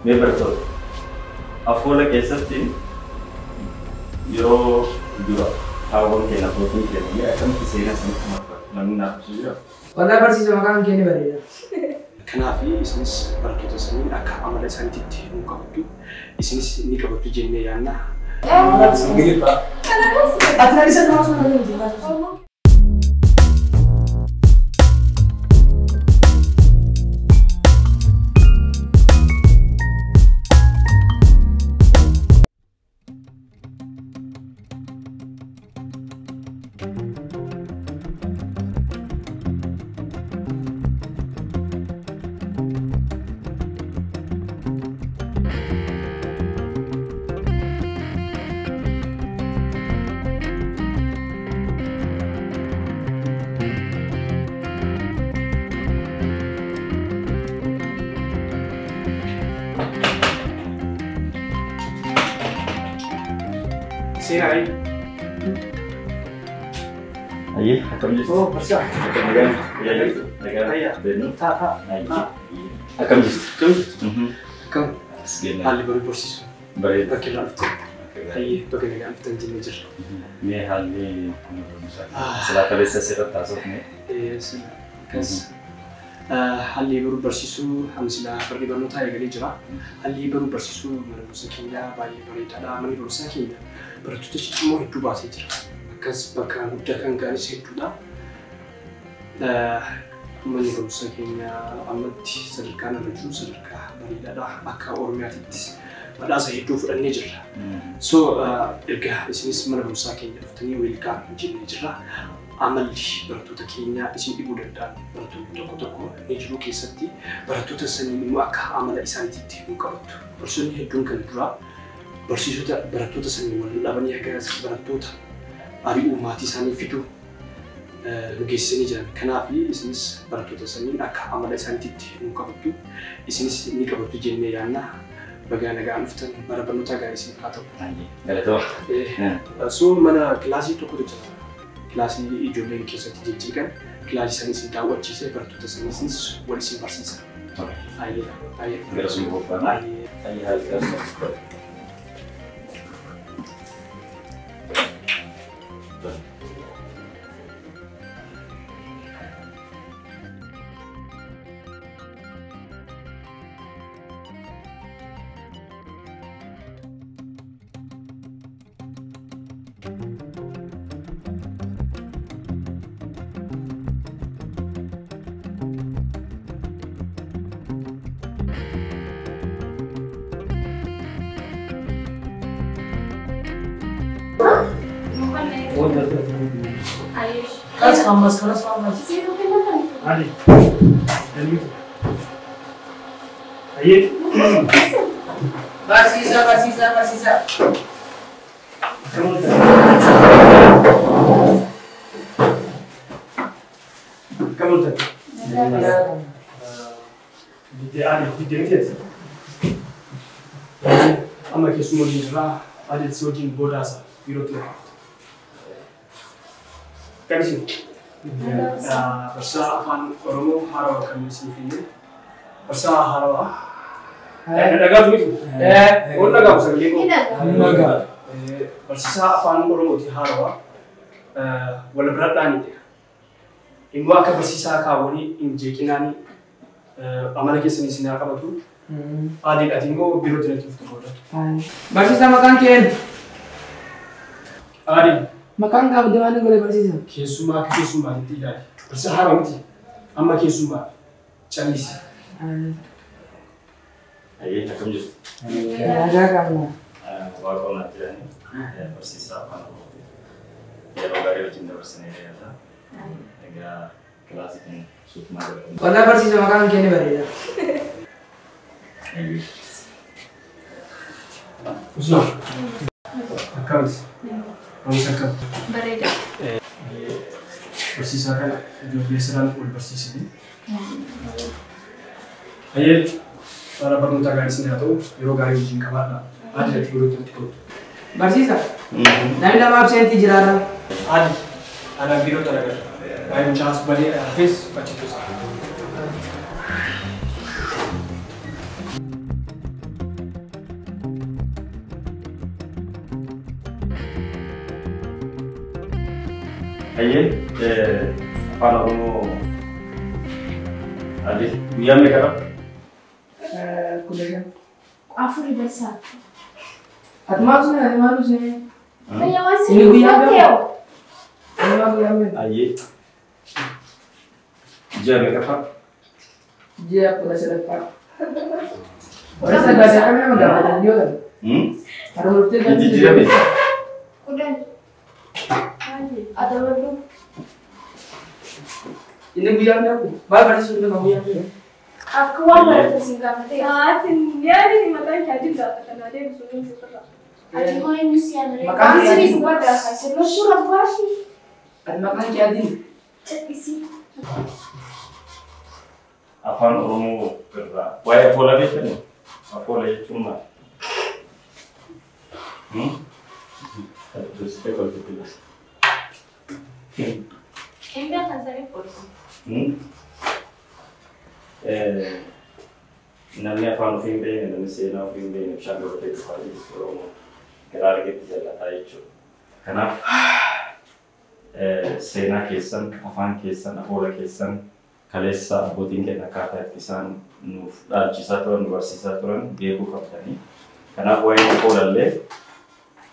Mee barattoota afoola keessatti yeroo dura haawwan keenya abbootiin keenya akkamitti seenaa sanitti marfatu namni naaf ibsu jira? Walaa barsiisa maqaan kee ni bareeda. Kanaaf isinis barattoota sanii akka amala isaaniitti himuu qabdu. Isinis ni qabattu jennee yaadna. Ati na isa nama sun hin Seenaa. Ayyee, akkam jirtu? Oh, barsiisaa. Akkam nagaan? Fayyaa jirtu? Nagaan? Fayyaa. Beeknu? Taa'aa. Ayyee. Akkam jirtu? Akkam jirtu? Akkam. Asgeenaa. Haalli baruu barsiisu. Bareeda. Bakki irraa dhuftan. Ayyee, bakka nagaan dhuftan jennee jirra. Mee haalli mana barumsaa silaa kaleessa asirratti haasofne. Akkas. Haalli baruu barsiisuu amma silaa barri barnootaa eegalee jira. Haalli baruu barsiisuu mana barumsaa keenyaa baay'ee bareedaadha. Manni barumsaa keenya barattoota ciccimoo hedduu baasee jira. Akkas bakka guddaa kan ga'anis hedduudha. Manni barumsaa keenya ammatti sadarkaan irra jiru sadarkaa bareedaadha. Akka Oromiyaattis badhaasa hedduu fudhannee jirra. So erga isinis mana barumsaa keenya dhuftanii welcome jennee jirra. Amalli barattoota keenyaa isin dhibuu danda'an barattoonni tokko tokko ni jiru keessatti barattoota saniin immoo akka amala isaaniitti himuu qabattu. Barsiisonni hedduun kan duraa barsiisota barattoota sanii wal dhabanii haga barattoota ari'uu maatii isaanii fiduu nu geessisanii jiran. Kanaaf isinis barattoota saniin akka amala isaaniitti himuu qabattu. Isinis ni qabattu jennee yaadna. Bagaa nagaan dhuftan bara barnootaa gaarii isiniif haa ta'u. Galatooma. So mana kilaasii tokkotu jira. Kilaasii ijoolleen keessatti jijjiiran kilaasii sanis daawwachiisee barattoota sanis wal isin barsiisa. Ayyee. Ayyee. Gara sun bobba'ana. Ayyee. Ayyee haalli gaariin. Kalas kalas kalas. Ali. Ayyee. Barsiisa barsiisa barsiisa. Akkam oltan? Ali, diddee miti amma keessuma wajjin jirraa adeemsi wajjin boodaasa biirootti na qabatu. Akkamisin? Barsiisaa afaan Oromoo haarawaa kan isin kenne. Barsiisaa haarawaa. Dhagaatu miti? Oon dhagaamu sagalee koo? Barsiisaa afaan Oromooti haarawaa wal biradhaanidha. Immoo akka barsiisaa kaawwanii hin jeeqinaani amala keessanii isin haa qabatu. Adiidhaati immoo biirootti natti dhuftu booda. Barsiisaa maqaan kee eenyu? Adii. Maqaan gaaf deemaa ni godhe barsiisa. Keessumaa akka keessummaatti ilaali. Barsiisaa haarawaa miti. Amma keessummaa callisi. Ayyee akkam jirtu? Nagaa qabna. Waaqoo naatti jedhanii barsiisaa afaan Oromooti. Yeroo gaarii wajjin dabarsinee yaadda. Egaa kilaasii keenya suutumaa godhamu. Walaa barsiisa maqaan kee ni bareeda. Ayyee. Usnaa. Akkamitti? Barumsa akkam? Bareeda. Barsiisaa kana ijoollee siraan wal barsiisanii. Ayyee bara barnootaa gaarii isin haa ta'u yeroo gaarii wajjin qabaadha. Adii biirootti natti kottu. Barsiisa. Namni lama abseentii jiraata. Adii anaan biirootti argata. Baay'ee mucaas balee hafes achitti. Ayyee afaan Oromoo adii guyyaa meeqa qaba? 15. Afuri barsaa. Ati maal sun ati maal sun? Fayyaa waan Inni sirrii guyyaa ta'e. Inni maal guyyaa meeqa? Ayyee. Ji'a meeqaffaa? Ji'a 13ffaa. Barsiisaa gaazexaa kamii nama gaafatan yoo ta'u. Har'a dhuftee Hin jijjiirame. 10. Adabaluu. Inni guyyaa meeqa? Maal barsiisuu hin danda'u guyyaa meeqa? Akka waan barate sin gaafate. Sa'aatiin yaadni mataan kee adiin gaafatanii adeemsu ni sirra. Ati hoo inni si yaadare. Maqaan Waan sirrii kee dubbadhaa kaasee rabbaashii. Ati maqaan kee adiin? Callisii. Afaan Oromoo irraa waa'ee afoola beektanii? Afoola jechuun maal? Dursitee kolfite bas. Hin beekan sanii kolfu. Namni afaan ofii hin beekne, namni seenaa ofii hin beekne bishaan gabatee dhufaa jechuudha Oromoo garaa argetti jallataa jechuudha. Kanaaf seenaa keessan, afaan keessan, afoola keessan kaleessa abbootiin keenya akkaataa itti isaan nuuf dhaalchisaa turan, nu barsiisaa turan beekuu qabdanii. Kanaaf waa'ee afoolallee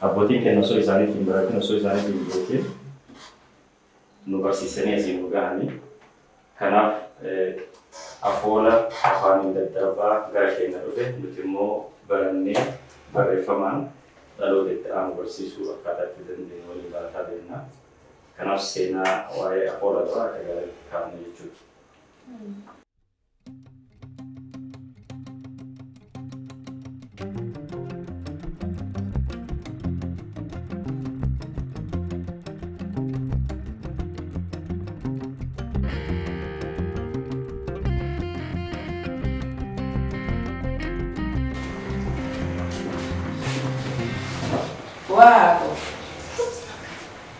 abbootiin keenya osoo isaaniitti hin baratin, osoo isaaniitti hin beekin nu barsiisanii asiin nu gahanii. Kanaaf afoola afaaniin daddarbaa gara keenya dhufe nuti immoo barannee barreeffamaan dhaloota itti aanu barsiisuu akkaataa itti dandeenyu waliin barataa deemna. Kanaaf seenaa waa'ee afoola duraa akka gaariitti kaa'amne jechuudha. Waaqo.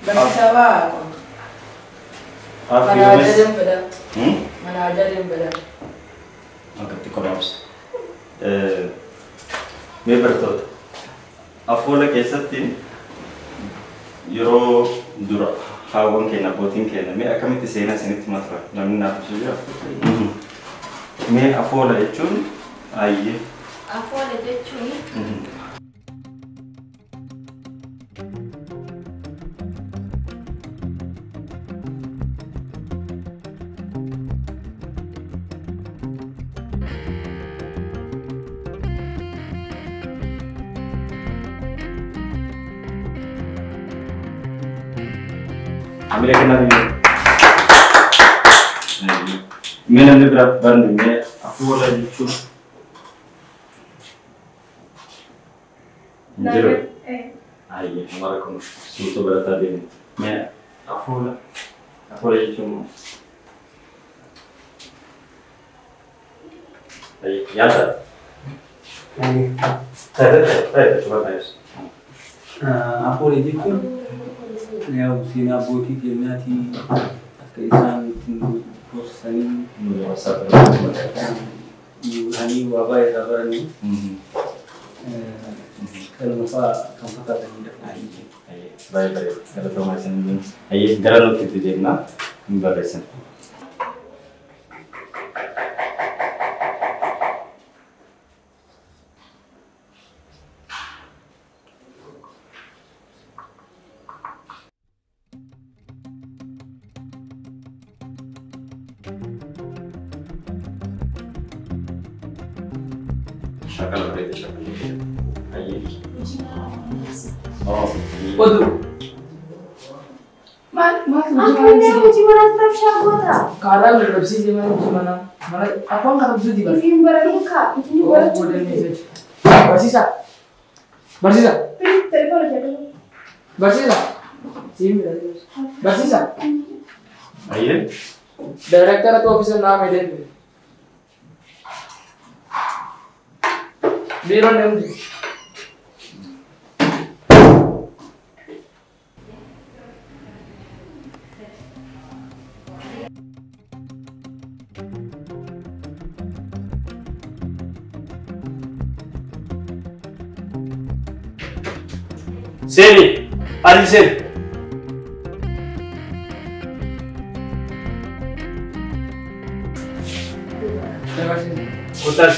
Barsiisaa waaqo. Mana hojii deemu fedha. Mana hojii deemu fedha. Akkatti qoraamsa. Mee barattoota afoola keessatti yeroo dura haawwan keenya abbootiin keenya mee akkamitti seenaa isinitti himaa turan namni naaf ibsu jira? Mee afoola jechuun ayyee. Afoola jechuun Ambil kena ni. Mee namni biraa barnu mee afoola jechuun hin jiru. Ayyee mara kun suuta barataa deemu. Mee afoola afoola jechuun maal? Ayyee yaada. Ta'e ta'e ta'e cuba ta'es. Afoola jechuun yaa'u seenaa abbootii keenyaatii akka isaan ittiin gorsanii Nu dabarsaa turan. nuuranii waa baay'ee irraa baranii kanuma fa'aa kan fakkaatanidha. Ayyee baay'ee bareeda. Galatoomaa isin ayyee gara nutti itti deemna hin barreessin. Shaakala bareeda shaakala bareeda. Ayyee. Oh. Oduu. Maal maal hojii Akka manaa inni si hojii manaa rabshaa goota. Karaa dadhabsiisee maal hojii manaa? Mana afaan katabsuu dibata. Ifiin baranii kaa ittiin barachuu. Barsiisaa. Barsiisaa. Telefoona kee Barsiisaa. Siin bira. Barsiisaa. Ayyee. Daayireektara ofiisa naa meedeen. Biiroon deemti. Seeni, ati seeni. Kottaas.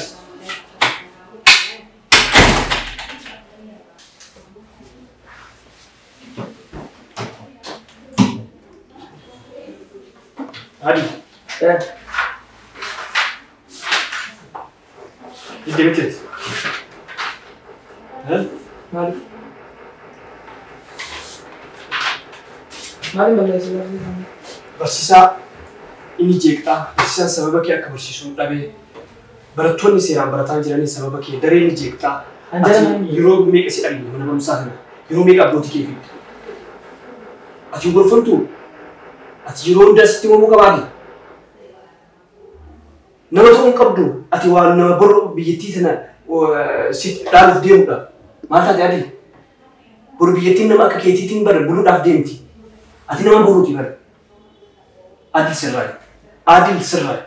Adi. Itti miti. Maaliif? Maaliif balleessi? Barsiisaa inni jeeqxaa barsiisaan sababa kee akka barsiisuu dhabee barattoonni seeraan barataa jiranii sababa kee daree inni jeeqxaa. Yeroo meeqa si dhabne mana barumsaa kana yeroo meeqa abbootii kee fidde. Ati hin gorfamtuu? Ati yeroo hundaa sitti himamuu qabaate? Nama ta'uu hin qabdu ati waan nama bor biyyattii tana si dhaaluuf deemudha. Maal taate Adii? Bor biyyattiin nama akka keetiitiin bara buluudhaaf deemti. Ati nama boruuti bara. Adil sirraayi. Adil sirraayi.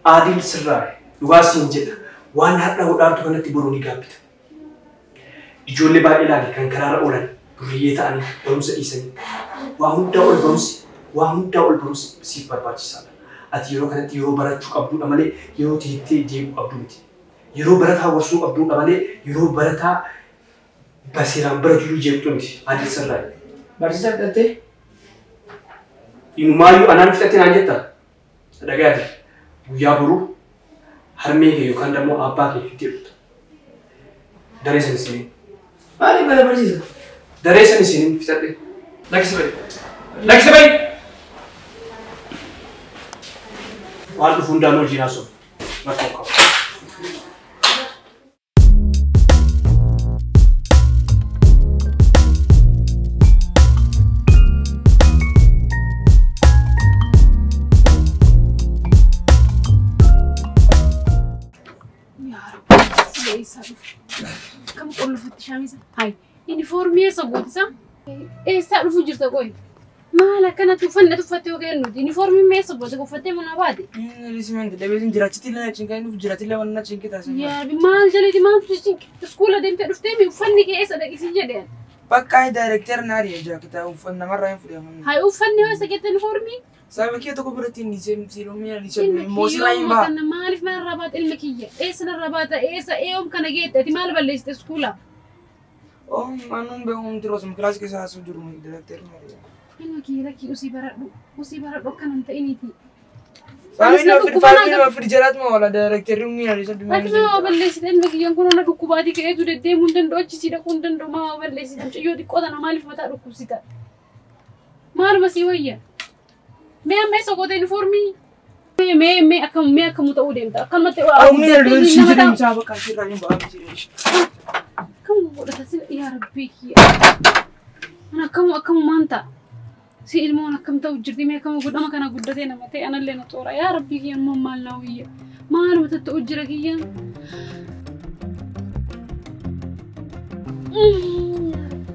Adil sirraayi. Dhugaa siin jedha. Waan har'a hodhaartu kanatti boruu ni gaabbita. Ijoollee baay'ee ilaali kan karaarra oolan duriyyee ta'anii barumsa dhiisanii. Waa hundaa ol barumsi waa hundaa ol barumsi siif barbaachisaadha. Ati yeroo kanatti yeroo barachuu qabduudha malee yeroo teettee deemuu qabdu miti. Yeroo barataa warsuu qabduudha malee yeroo barataa seeraan baratu jeeqxu miti. Adil sirraayi. Barsiisaa fixattee? Inumaayyuu anaan fixattee naan jettaa? Dhagaati. Guyyaa boruu harmee kee yookaan immoo abbaa kee itti dhufta. Daree sana isiniin. Maaliif bala barsiisa? Daree sana isiniin fixadhe. Lakkisi bahi. Lakkisi bahi! Waan dhufu hundaan hojii naasoo. Rakkoo qaba. Kam qullufutti shaamisa? Hai, uniformii eessa gootisa? Eessaa dhufu jirta qoy? Maal akkanatti uffanna tuffattee yoo kennuti? Uniformii eessa goote uffattee mana baate? Risimenti dhabeetiin jiraachitti illee cinqaa inni dhufu jiraatti illee waan na cinqee taasisan. Yaa maal jaleeti maaltu cinqe? Iskuula deemtee dhuftee mi uffanni kee eessa dhaqisiin jedheen? Bakka ani daayirekteer na ari'e jira kitaa uffanni namarraa hin fudhamu. Hai uffanni hoo eessa geette uniformii? Sababa kee tokko biratti hin dhiisee siilomii na dhiisee moosirraa hin ba'a. Maaliif manarraa baata ilma kiyya? Eessa narraa baata? Eessa eeyoom kana geette? Ati maal balleessite iskuula? Oh, anuun beekumti roosum kilaasii keessa haasuu jiru daayirekteer na ari'e. Ilma kiyya lakkii usii baradhu. Usii baradhu akkana hin ta'iniiti. Faamiin ofii jalaat ma oola daayirekteerri miina dhiisee. Ati maa balleessite ilma kiyyaan kun ona dhukkubaatii ka'eetu deddeemuu hin danda'u achisii dhaquu hin danda'u maa balleessite mucayyoo xiqqoo tana maaliif mataa dhukkubsita? Maaluma sii wayya? Mee amma eessa goote uniformii? Mee mee akkam mee akkamu ta'uu deemta? Akkanumatti Miina dhiisee deemsaa bakka asirraa hin ba'aa miti. Akkam godhata sila yaa rabbii kiyya. Ana akkamu akkamu maan ta'a? Si ilmoon akkam ta'u jirti mee akkam godhama kana guddatee nama ta'e anallee na toora yaa rabbii kiyya immoo maal na wayya? Maaluma ta'u jira kiyya?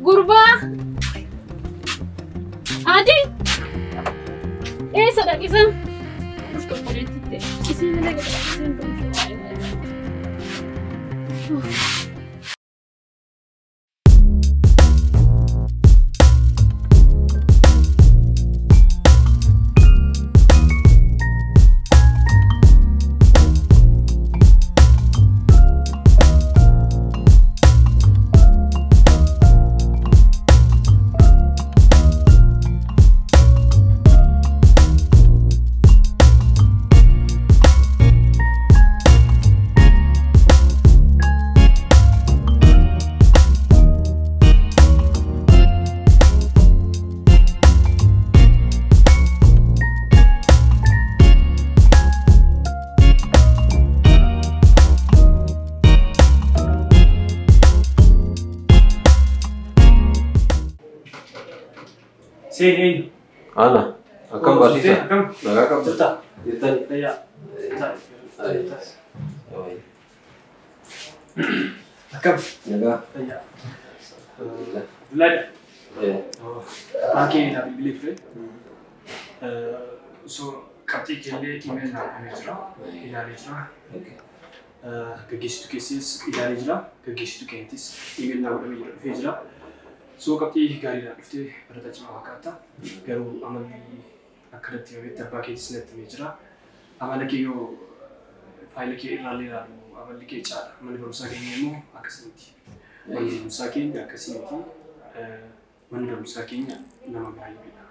Gurbaa! Adi! Eessa dhaqisa? Dhuftu obboleettiitti. Isiin illee gadi dhaqiseen dhuftu. Seen Ana, akkam barsiisa? Akkam? Nagaa qabda? Jirta? Jirtani? Fayyaa. Akkam? Nagaa. Fayyaa. Abdullahi. Baankii naa bilbilee ture. So qabxii keellee email naa dhufee jira. Ilaalee jira. Gaggeessituu keessas ilaalee jira. Gaggeessituu keenyattis email naa godhamee jira dhufee jira. So qabxii gaariidhaan dhuftee barataa cimaa fakkaata. Garuu amalli akkanatti himametti abbaa keetis natti himee jira. Amala kee yoo Faayila kee irraallee ilaalu amalli kee caala. Manni barumsaa keenya immoo akkasumatti. Manni barumsaa keenya akkasumatti. Manni barumsaa keenya nama gaariidha.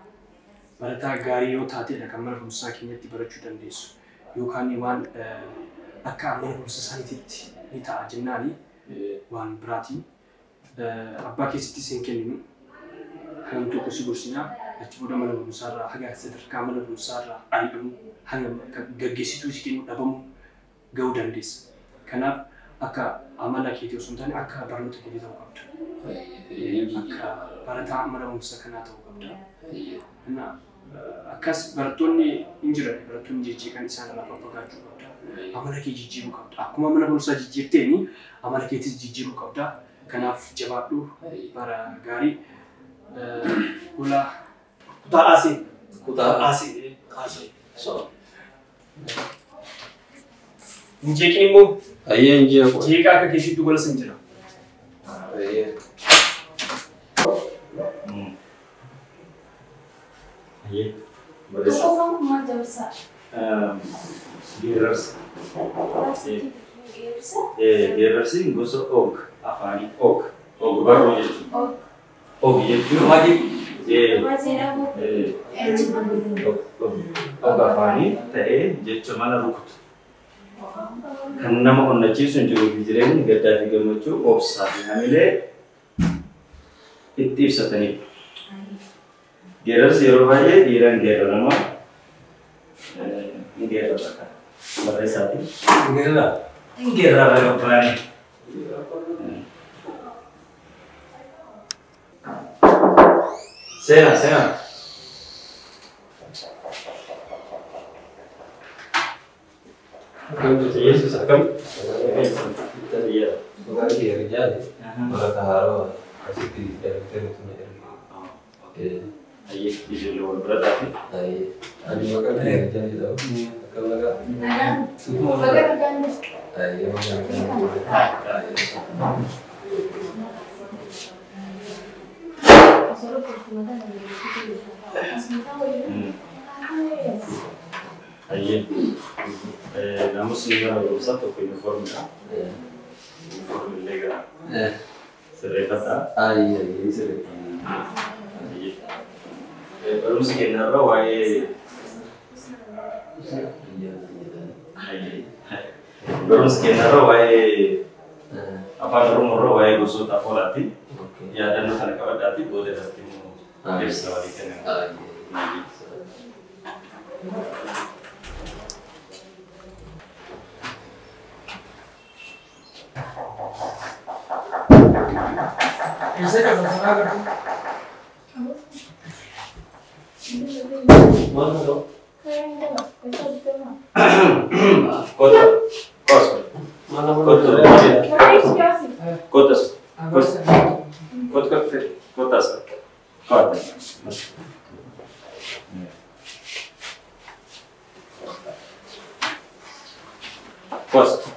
Barataa gaarii yoo taateedha kan mana barumsaa keenyatti barachuu dandeessu. Yookaan waan akka mana barumsa isaaniitti ni ta'a jennaani waan biraatiin. Abbaa keessatti siin kenninu hangam tokko si gorsinaa achi booda mana barumsaarraa haga sadarkaa mana barumsaarraa ari'amu hanga gaggeessituu si kennu dhabamu ga'uu dandeessa. Kanaaf akka amala keetii osoo hin taane akka barnoota keetii ta'uu qabda. Akka barataa mana barumsa kanaa ta'uu qabda. Akkas barattoonni hin jiran barattoonni jijjiiran isaan irraa fagaachuu qabda. Amala kee jijjiiruu qabda. Akkuma mana barumsaa jijjiirteeni amala keetis jijjiiruu qabda. Kanaaf jabaadhu bara gaarii gola kutaa asii. Kutaa asii. Asii. Hin jeeqin immoo. Ayyee hin jeequ. Jeeqaa akka keessattuu gola sin jira. Ayyee. Ayyee. Barreessa. Tokkoffaan kun maal dabarsaa? Geerarsa. Geerarsa? Geerarsi gosa og afaanii og. Og barruu jechuudha. Og jechuun og afaanii ta'ee jecha mana rukutu. Kan nama onnachiisu hin jiruu fi jireenyi gaddaa fi gammachuu obsaa fi hamilee itti ibsatanidha. Geerarsi yeroo baay'ee dhiiraan geerarama. Ni geerarra barreessaati. Geerara? Ni geerarra qophaa'e. Seenaa seenaa. Akkam jirtu Yesuus akkam? Maqaan kee Rijaali. Barataa haarawaa asitti daayireektarii nutti na erge. Ayyee ijoollee wal bira taate. Ayyee. Ani maqaan kee Rijaali jedhama. Akkam nagaa? Nagaa. Baga nagaan jirtu. Ayyee maqaan kee. Ayyee. Namusni mana barumsaa tokko yuunifoormiidha. Yuunifoormi illee gara sirreeffataa. Ayyee ayyee sirreeffata. Barumsi keenya irra waa'ee barumsi keenya irra waa'ee afaan Oromoo irra waa'ee gosoota afoolaati. Yaadannoo kana qabadhaati booda irratti immoo ibsa walii kennama. Kota. Kota. Kota. Kota. Kota. Kota.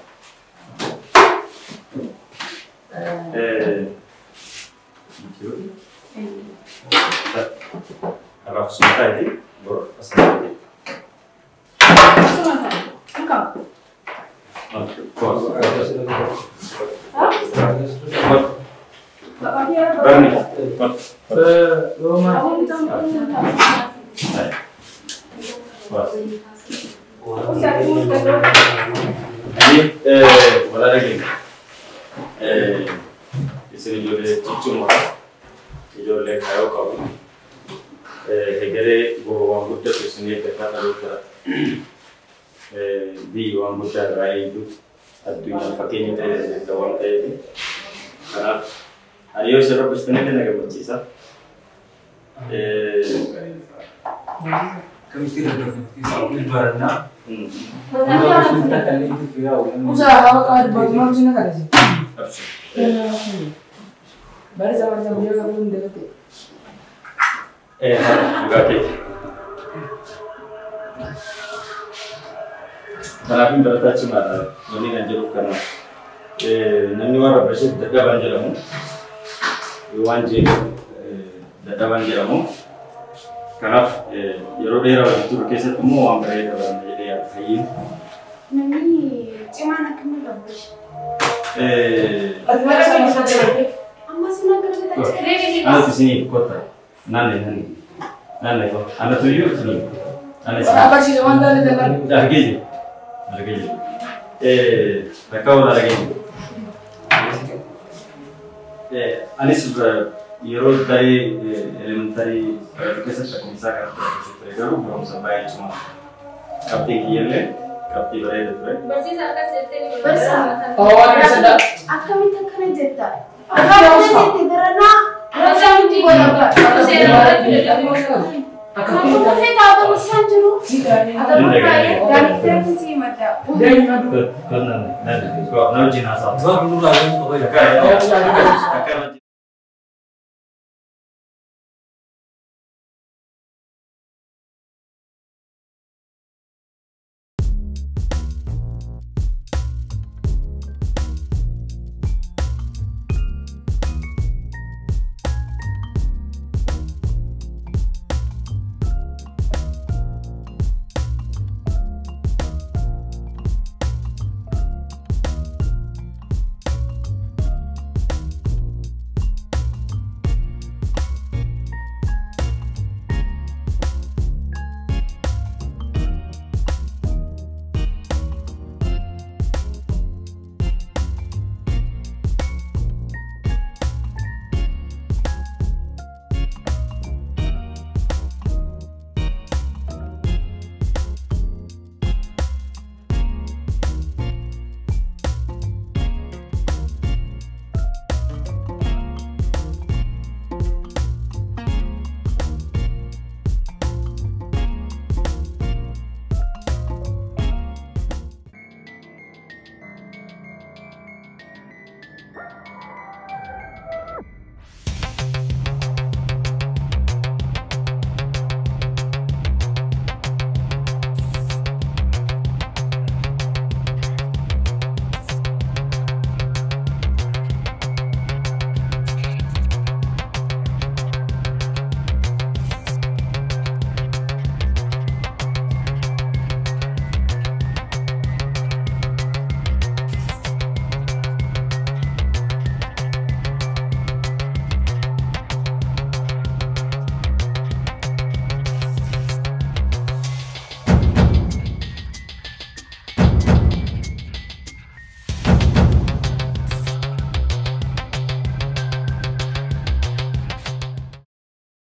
Isin ijoollee ciccimoo ijoollee kaayyoo qabu. Egeree goba waan guddatu isin eeggataa dhaloota biyyi waan guddaa irraa eegdu addunyaan fakkeenya ta'ee dandeetta waan ta'eef. Kanaaf ani yoo isin rabbistanii na gammachiisa. Akkamitti rabbifti barannaa? Kanaafin barataa cimaadha. Wanni kan jedhu kana namni waan rabbasheef dadhabaan jedhamu waan jeequ dadhabaan jedhamu. Kanaaf yeroo dheeraa hojii turu keessatti immoo waan bareedaa baranna jedhee yaada. Hayyiin. Namni Cimaan akkamii qabdu? Anatu sini kota. Nane nane. Nane ko. Anatu yu sini. Nane sini. Barsiisa waan taane ta'an. Argee jiru. Argee jiru. Takka wal argee jiru. Anis yeroo daree elementarii keessatti akkuma isaa kan ture garuu barumsa baay'ee cimaa. Qabxii kiyyallee qabxii bareeda ture. Barsiisa akkas jettee ni Barsiisa. Akkamitti akkana jetta? Akkamitti jette daranaa? Kau nane nane. Kau nau jin asal. Zuwa nurraa Akka